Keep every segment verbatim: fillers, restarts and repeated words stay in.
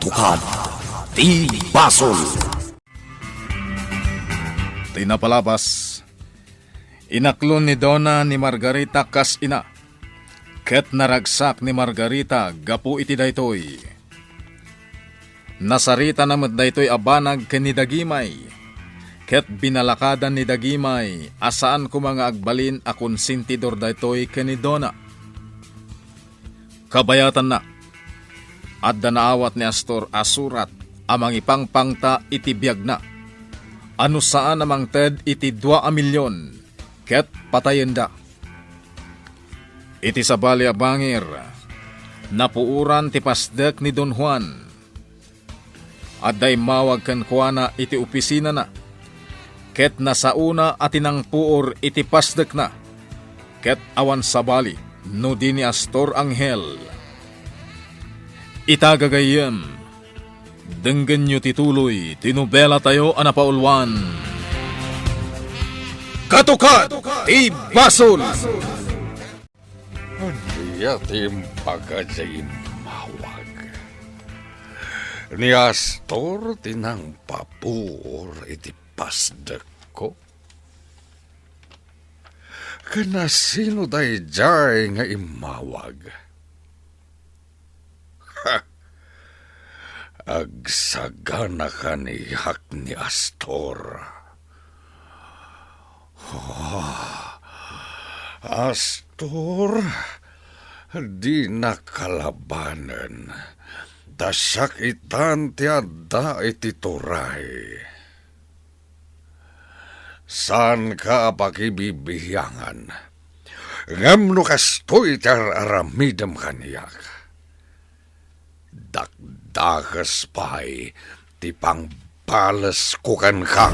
Katukad ti basol. Ti napalabas, inaklon ni Dona ni Margarita kas ina, ket naragsak ni Margarita gapu iti daytoy. Nasaritana met daytoy a banag ken ni Dagimay, ket binalakadan ni Dagimay a saan koma nga agbalin a konsentidor daytoy ken ni Dona. Kabayatanna, adda naawat ni Astor a surat a mangipangpangta iti biagna, a no saan a mangted iti dua a milion, ket patayenda. Iti sabali a bangir, napuoran ti pasdek ni Don Juan. Adda immawag kenkuana iti opisinana, ket nasaona a tinangpuor iti pasdekna, ket awan sabali no di ni Astor Angel. Ita, gagayyem, denggenyo ti tuloy ti nobelatayo a napauluan, Katukad ti Basol! Ania ti imbaga diay immawag? Ni Astor ti nangpapuor iti pasdekko? Ken asino daydiay nga immawag? Ha! Agsagana kaniak ni Astor. Ah, Astor, dina kalabanen, ta siak itan ti adda iti turay. Saanka a pakibibiangan. Ngem no kastoy ti ar-aramidem kaniak, dakdakes pay ti pangbalesko kenka.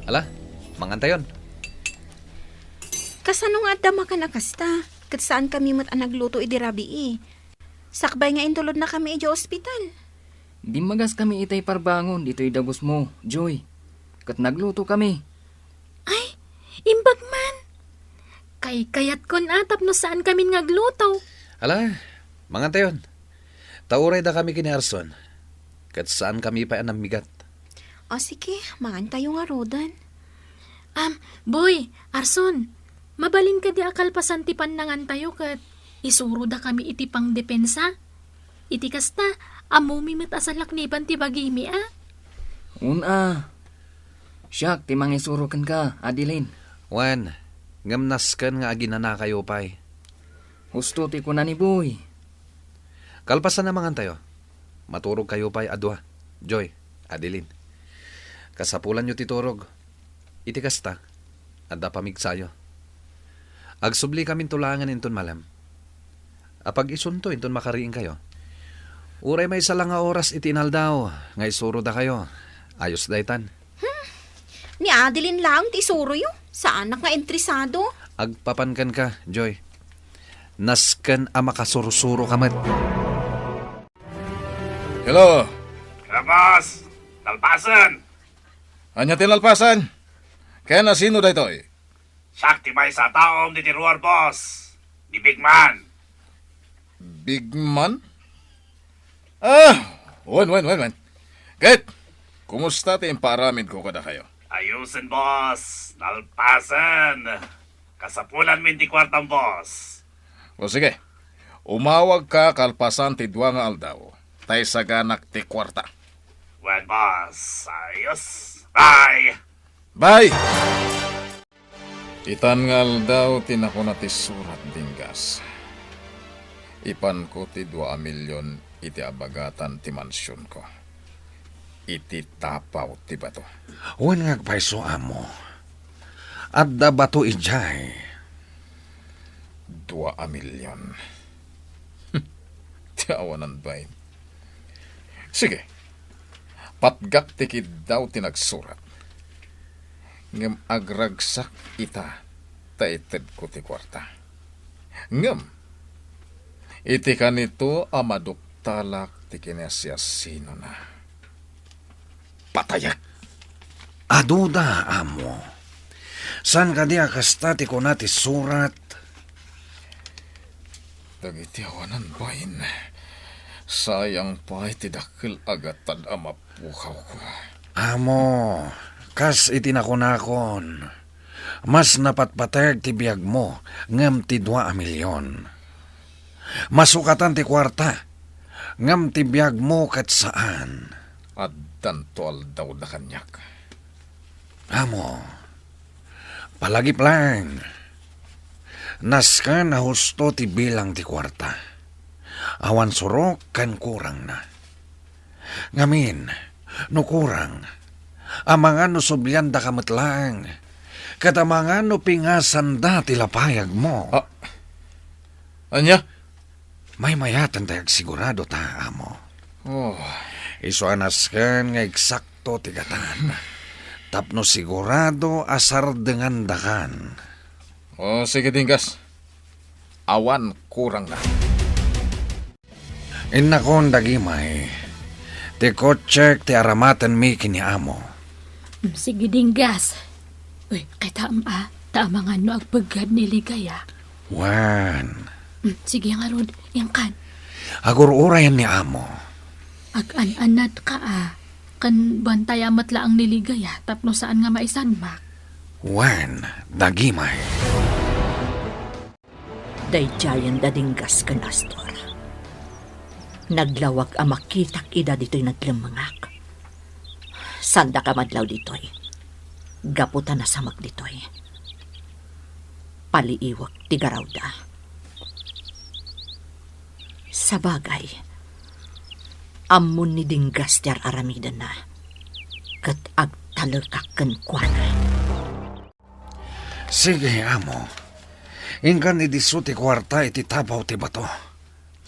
Ala, mangantayon. Kasano nga adda makan a kasta? Ket saankami met a nagluto idi rabii. Sakbay nga intulodnakami idiay ospital. Dimmagas kami itay parbangon ditoy dagusmo, Joy. Ket nagluto kami. Ay, imbag man. Kaykayatkon a tapno saan kamin nga agluto. Ala, mangantayon. Ta uray dakami ken ni Arson, ket saan kami pay a nammigat. O sige, mangantayo ngaruden. Am, Boy, Arson, mabalin kadi a kalpasan ti pannangantayo ket isurodakami iti pangdepensa? Iti kasta, ammomi met a salakniban ti bagimi a. Una, siak ti mangisuro kenka, Adeline. Wen, ngem nasken nga aginanakayo pay. Husto ti kuna ni Boy. Kalpasan a mangantayo, maturogkayo pay a dua, Joy, Adeline. Kasapulanyo ti turog. Iti kasta, adda pamigsayo. Agsublikaminto laengen inton malem. Apag-isunto inton makariingkayo. Uray maysa la nga oras iti inaldaw nga isurodakayo, ayos daytan. Hmm. Ni Adeline laeng ti isuroyo. Saanak nga interesado. Agpapan kenka, Joy. Nasken a makasursuroka met. Hello? Hello, boss. Nalpasen. Ania ti nalpasen? Ken asino daytoy? Siak ti maysa a taom ditoy ruar, boss. Ni Big Man. Big Man? Ah, wen, wen, wen, wen. Ket, kumusta ti impaaramidko kadakayo? Ayusen, boss. Nalpasen. Kasapulanmin ti kuartam, boss. O sige, umawagka kalpasan ti dua nga aldaw, ta isaganak ti kuarta. Wen, boss. Ayos. Bye! Bye! Itan nga aldaw ti nakuna ti surat, Dinggas. Ipanko ti dua a milion iti abagatan ti mansionko. Iti tapaw ti bato. Wen nga agpayso, amo. Adda bato idiay. Dua a milion. Ti awanan bain. Sige. Patgak ti kiddaw ti nagsurat. Ngem agragsak ita ta itedko ti kuarta. Ngem, iti kanito a maduktalak ti kinasiasinona. Patayek! Aduda, amo. Saan kadi a kasta ti kuna ti surat? Dagiti awanan bain. Sayang pay ti dakkel a gatad a mapukawko. Amo, kas iti nakunakon, mas napatpateg ti biagmo ngem ti dua a milion. Masukatan ti kuarta, ngem ti biagmo ket saan. Addanto aldawda kaniak. Amo, palagip laeng. Nasken a husto ti bilang ti kuarta. Awan surok ken kurangna. Ngamin, no kurang, amangan no subliandaka met laeng, ket amangan no pingasanda ti lapayagmo. Ah, ania? Maymayaten tay agsigurado ta, amo. Oh. Isu a nasken nga eksakto ti gatad. Tapno sigurado a sardengandakan. Oh, sige, Dinggas. Awan kurangna. Innakon dagimay, ti kotsek ti aramatenmi ken ni amo. Mm, sige, Dinggas. Uy, kitaem a, ta amangan no agpeggad ni Ligaya. Wen. Mm, sige ngarud, inkan. Agur-urayan ni amo. Agan-anadka a, ken bantaya met laeng ni Ligaya tapno saan nga maisanmak. Wen, dagimay. Daydiayen da Dinggas ken Astor. Naglawag a makitak ida ditoy naglemmengak. Sandaka madlaw ditoy. Gapu ta nasamek ditoy. Paliiwek ti garawda. Sabagay, ammon ni Dinggas ti ar-aramidenna, ket agtalekak kenkuana. Sige, amo. Inkan idisso ti kuarta iti tapaw ti bato.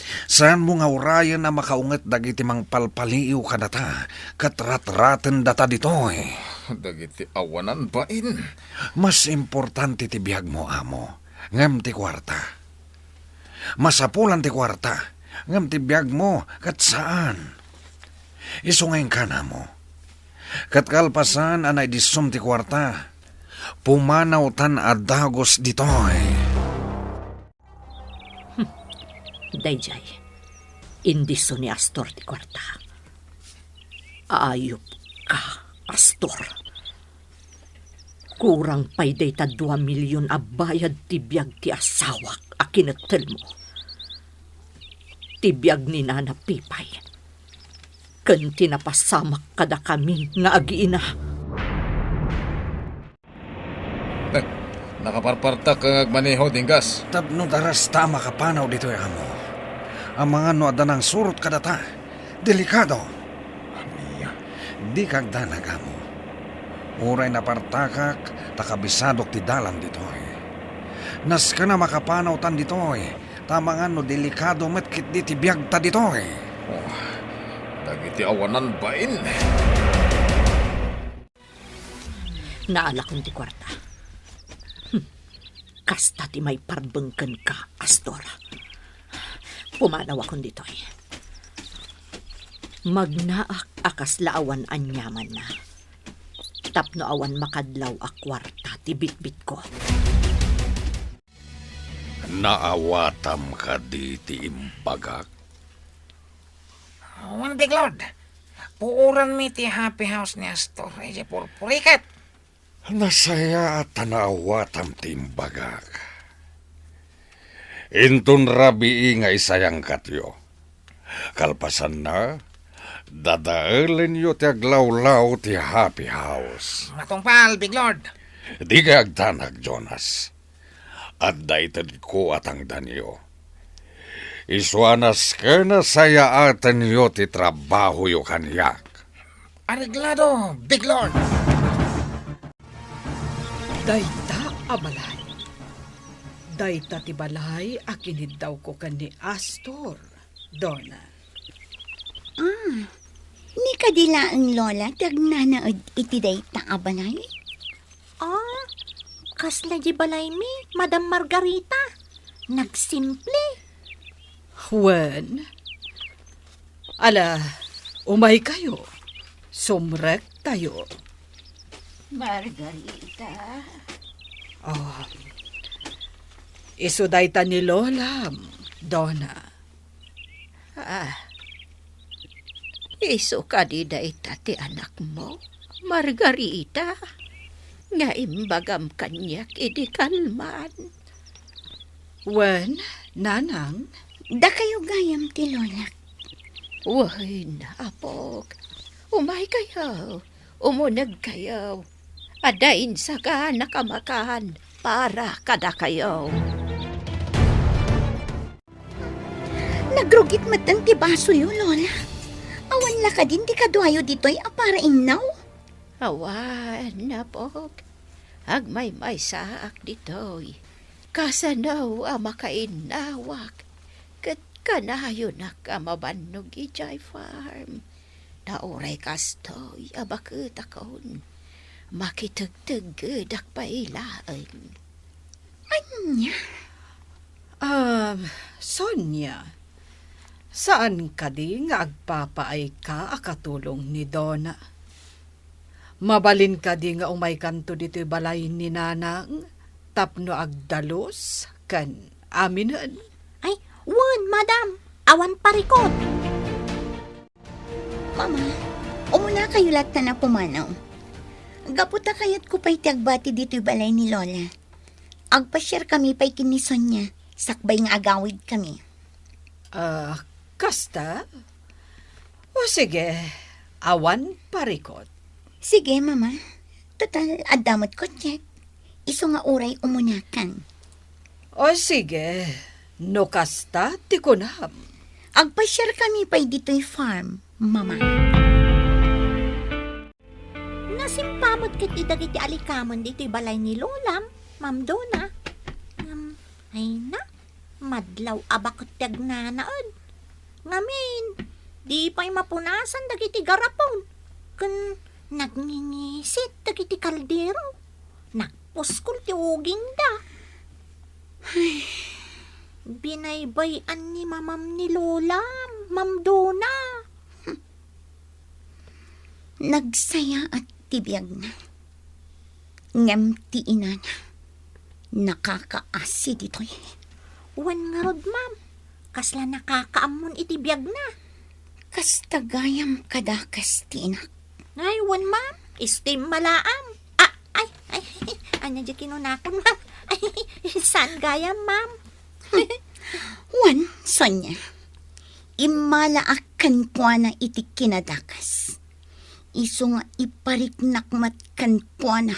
Saanmo nga urayen a makaunget dagiti mangpalpaliiw kadata ket ratratendata ditoy. Dagiti awanan bain. Mas importante ti biagmo, amo, ngem ti kuarta. Masapulan ti kuarta, ngem ti biagmo ket saan. Isu nga inkan, amo. Ket kalpasan a naidissom ti kuarta, pumanawtan a dagus ditoy. Daydiay, indisso ni Astor ti kuarta. Ayupka, Astor. Kurang pay dayta dua milion a bayad ti biag ti asawak a kinettelmo. Ti biag ni Nana Pipay. Ken ti napasamak kadakami nga agiina. Eh, nakaparpartak nga agmaneho, Dinggas. Tapno darasta a makapanaw ditoy, amo. Amangan no adda nangsurot kadata. Delikado. Ania? Dika agdanag, amo. Uray napartakak, ta kabisadok ti dalan ditoy. Nasken a makapanawtan ditoy, ta amangan no delikado met ketdi ti biagta ditoy. Oh, dagiti awanan bain. Naalakon ti kuarta. Hmm. Kasta ti maiparbeng kenka, Astor. Pumanawakon ditoy. Magnaak a kasla awan aniamanna. Tapno awan makadlaw a kuarta ti bitbitko. Naawatam kadi ti imbagak? Wen, Big Lord. Puoranmi ti happy house ni Astor idiay purpuriket. Nasayaat ta naawatam ti imbagak. Inton rabii nga isayangkatyo. Kalpasanna, dadaelenyo ti aglawlaw ti happy house. Matungpal, Big Lord. Dika agdanag, Jonas. Adda itedko a tangdanyo. Isu a nasken a sayaatenyo ti trabahoyo kaniak. Areglado, Big Lord! Dayta a balay. Dayta ti balay a kiniddawko ken ni Astor, Donna. Ah, ni kadi laeng, Lola, ti agnanaed iti dayta a balay? Ah, kasla di balaymi, Madam Margarita? Nagsimple. Wen, ala, umaykayo. Sumrektayo. Margarita. Oh, isu dayta ni Lolam, Donna. Ah, Isu kadi dayta ti anakmo, Margarita, nga imbagam kaniak idi kalman? Wen, nanang? Dakayo gayam ti lolak. Wen, apok. Umaykayo. Umunegkayo. Adda insagana a makan para kadakayo. Nagrugit metten ti basoyo, Lola. Awan la kadin ti kaduayo ditoy a para innaw? Awan, apok. Agmaymaysaak ditoy. Kasano a makainnawak ket kanayonak a mabannog idiay farm. Ta uray kastoy a baketakon, makitegteggedak pay laeng. Ania? Um, Sonia, saan kadi nga agpapaayka a katulong ni Dona? Mabalin kadi nga umaykanto ditoy balay ni Nanang tapno agdalus ken aminen? Ay, wen, madam. Awan parikot. Mama, umunakayo latta a pumanaw. Gapu ta kayatko pay ti agbati ditoy balay ni Lola. Agpasiarkami pay ken ni Sonia, sakbay nga agawidkami. Ah, kasta? O sige, awan parikot. Sige, Mama. Total, adda met kotsek. Isu nga uray umunakan. O sige, no kasta ti kunam. Agpasiarkami pay ditoy farm, Mama. Nasimpa met ketdi dagiti alikamen ditoy balay ni Lolam, Ma'am Dona. Ngem, ay na, madlaw a baket ti agnanaed. Ngamin, di pay mapunasan dagiti garapon. Ken nagngingisit dagiti kaldero. Nagpuskol ti ugingda. Ay, binaybay-an ni Mamam ni Lolam, Ma'am Dona. Nagsayaat ti biagna. Ngem ti inana, nakakaasi ditoy. Wen ngarud, ma'am. Kasla nakakaammon iti biagna. Kasta gayam kadakas ti inak. Ay, wen, ma'am. Isu ti immalaam. Ah, ay, ay, ania diay kinunakon, ma'am? Ay, saan gayam, ma'am? Wen, Sonia. Immalaak kenkuana iti kinadakas. Isu nga ipariknak met kenkuana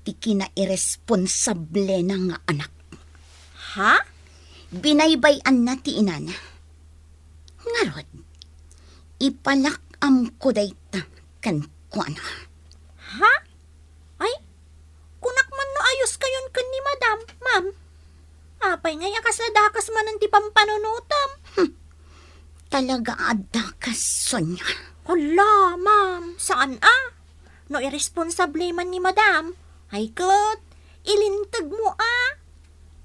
ti kinairesponsablena nga anak. Ha? Binaybay-anna ti inana. Ngarud, ipalak-amko dayta kenkuana. Ha? Ay, kunak man no ayoskayon ken ni Madam, ma'am. Apay ngay a kasla dakas manen ti pampanunotem? Hmm. Talaga a dakas, Sonia. Hala, ma'am, saan a? No iresponsable man ni Madam, ay ket, ilintegmo a.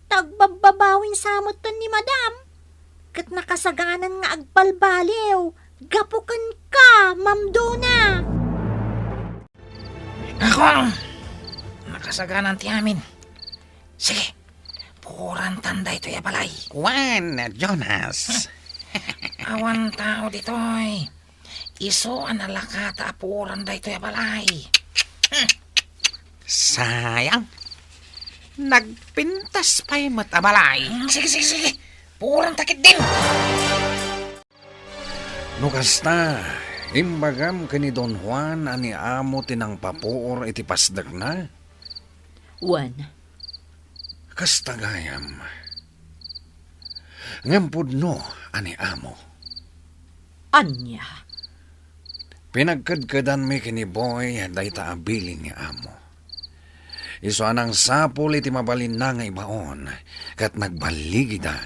Ta agbabbabawin sa metten ni Madam. Ket nakasaganan nga agbalbaliw gapu kenka, Ma'am Dona. Ako! Nakasaganan ti amin. Sige, puorantan daytoy a balay. Wen, Jonas. Awan tao ditoy. Isu a nalakata a puoran daytoy a balay. Sayang. Nagpintas pay met a balay. Mm, sige, sige, sige. Puoranta ketdin. No kasta, imbagam ken ni Don Juan a ni Amo ti nangpapuor iti pasdekna? Wen. Kasta gayam. Ngem pudno a ni Amo. Ania? Pinagkedkedanmi ken ni Boy dayta a bilin ni Amo. Isu a nangsapul iti mabalinna nga ibaon, ket nagballigida.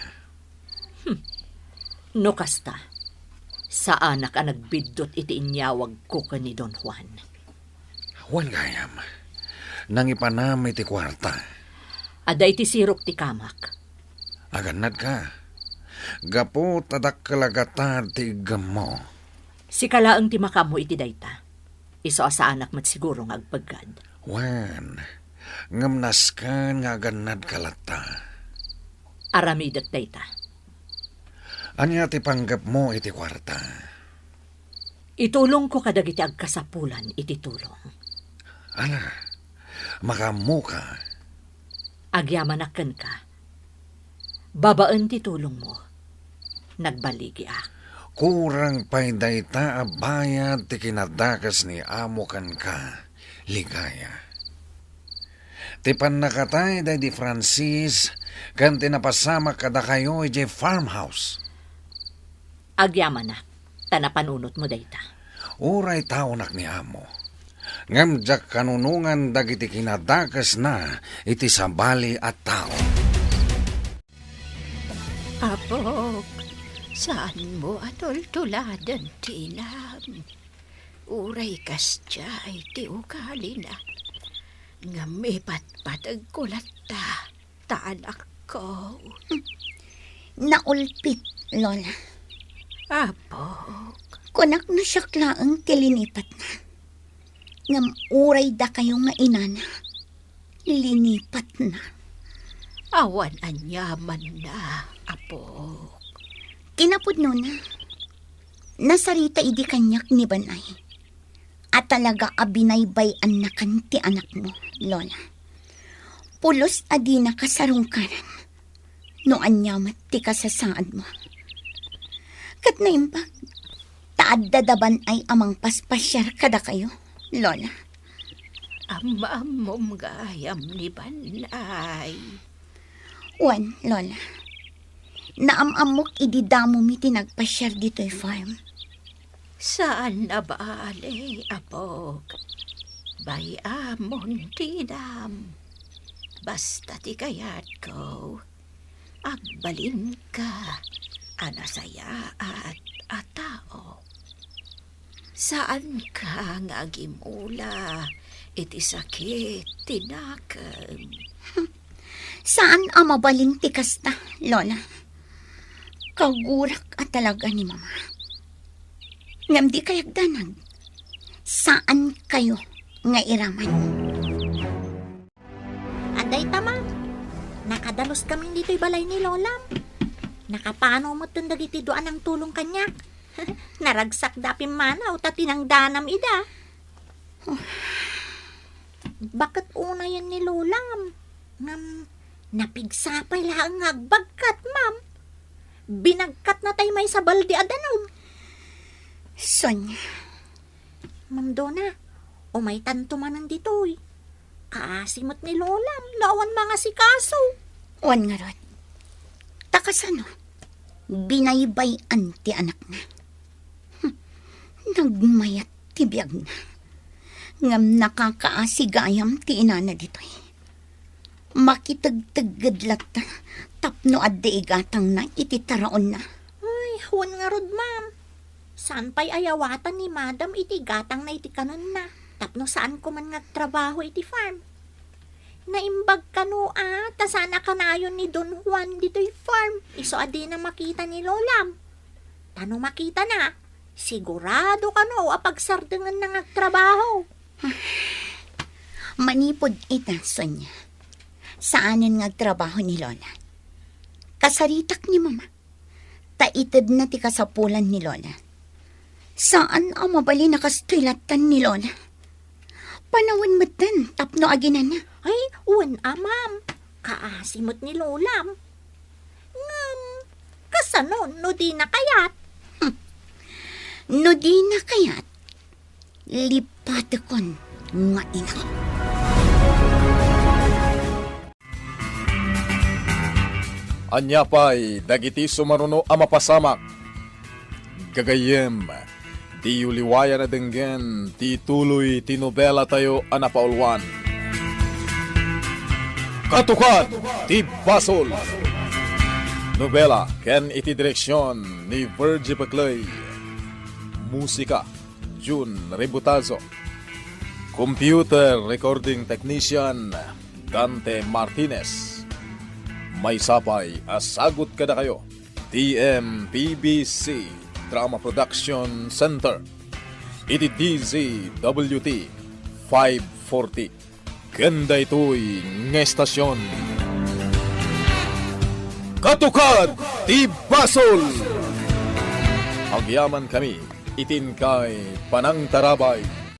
Hmm. No kasta, saanak a nagbiddut iti inyawagko ken ni Don Juan. Wen gayam, nangipanam iti kuarta. Adda iti sirok ti kamak. Agannadka. Gapu ta dakkel a gatad ti iggammo. Sika laeng ti makaammo iti dayta. Isu a saanak met siguro nga agpeggad. Wen, ngem nasken nga agannadka latta. Aramidek dayta. Ania ti panggepmo iti kuarta? Itulongko kadagiti agkasapulan iti tulong. Ala, makaammoka. Agyamanak kenka. Babaen ti tulongmo, nagbaligiak. Kurang pay dayta a bayad ti kinadakes ni amo kenka, Ligaya. Ti pannakatay daydi Francis ken ti napasamak kadakayo idiay farmhouse. Agyamanak, ta napanunotmo dayta. Uray taonak ni amo, ngem diak kanunongan dagiti kinadakesna iti sabali a tao. Apok, saanmo a tultuladen ti inam. Uray kasdiay ti ugalina, ngem ipatpategko latta ta anakko. Naulpit, Lola. Apok. Kunak no siak laeng ti linipatna. Ngem uray dakayo nga inana, linipatna. Awan aniamanna, Apok. Kinapudnona, nasarita idi kaniak ni Banay a talaga a binaybay-annakan ti anakmo, Lola. Pulos a dinaka sarungkaran no ania met ti kasasaadmo. Ket naimbag, ta adda da Banay a mangpaspasiar kadakayo, Lola. Am-ammom gayam ni Banay. Wen, Lola. Naam-ammok idi damomi ti nagpasiar ditoy farm. Saan a bale, Apok. Bay-amon ti inam. Basta ti kayatko, agbalinka a nasayaat a tao. Saanka nga agimula iti sakit ti nakem. Saan a mabalin ti kasta, Lola. Kagurak a talaga ni Mama. Ngem di kay agdanag, saan kayo nga iraman. Adda ita, ma'am. Nakadalus kami ditoy balay ni Lolam. Nakapano metten dagiti dua a nangtulong kaniak. Naragsak da a pimmanaw ta tinangdanam ida. Baket unayen ni Lolam. Ngem napigsa pay laeng nga agbagkat, ma'am. Binagkatna tay maysa baldi a danum. Sonia. Ma'am Dona, umaytanto manen ditoy. Kaasi met ni Lolam no awan mangasikaso. Wen ngarud, ta kasano? Binaybay-an ti anakna. Hmm, nagmayat ti biagna. Ngem nakakaasi gayam ti inana ditoy. Makitegtegged latta tapno adda igatangna iti taraonna. Ay, wen ngarud, ma'am. Saan pay a yawatan ni Madam iti igatangna iti kanenna tapno saanko man nga agtrabaho iti farm. Naimbag kano a ta saan a kanayon ni Don Juan ditoy farm isu a dina makita ni Lolam. Ta no makitana, sigurado kano a pagsardengenna nga agtrabaho. Manipud ita, Sonia, saanen nga agtrabaho ni Lola. Kasaritak ni Mama, ta itedna ti kasapulan ni Lola. Saan a mabalin a kastoy lattan ni Lola. Panawen metten tapno aginana. Ay, wen a, ma'am. Kaasi met ni Lolam. Ngem, kasano no dina kayat? Hmm. No dina kayat, lipatekon nga ina. Ania pay dagiti sumaruno a mapasamak? Gagayyem, diyo liwayan a denggen ti tuloy ti nobelatayo a napauluan. Katukad ti Basol. Nobela ken iti direksion ni Virgie Peclay. Musika, Jun Ributazo. Computer recording technician, Dante Martinez. Maysa pay a sagut kadakayo ti M P B C Drama Production Center iti D Z W T five forty. Ken daytoy nga estasion, Katukad ti Basol! Agyaman kami Iti inkay panangtarabay.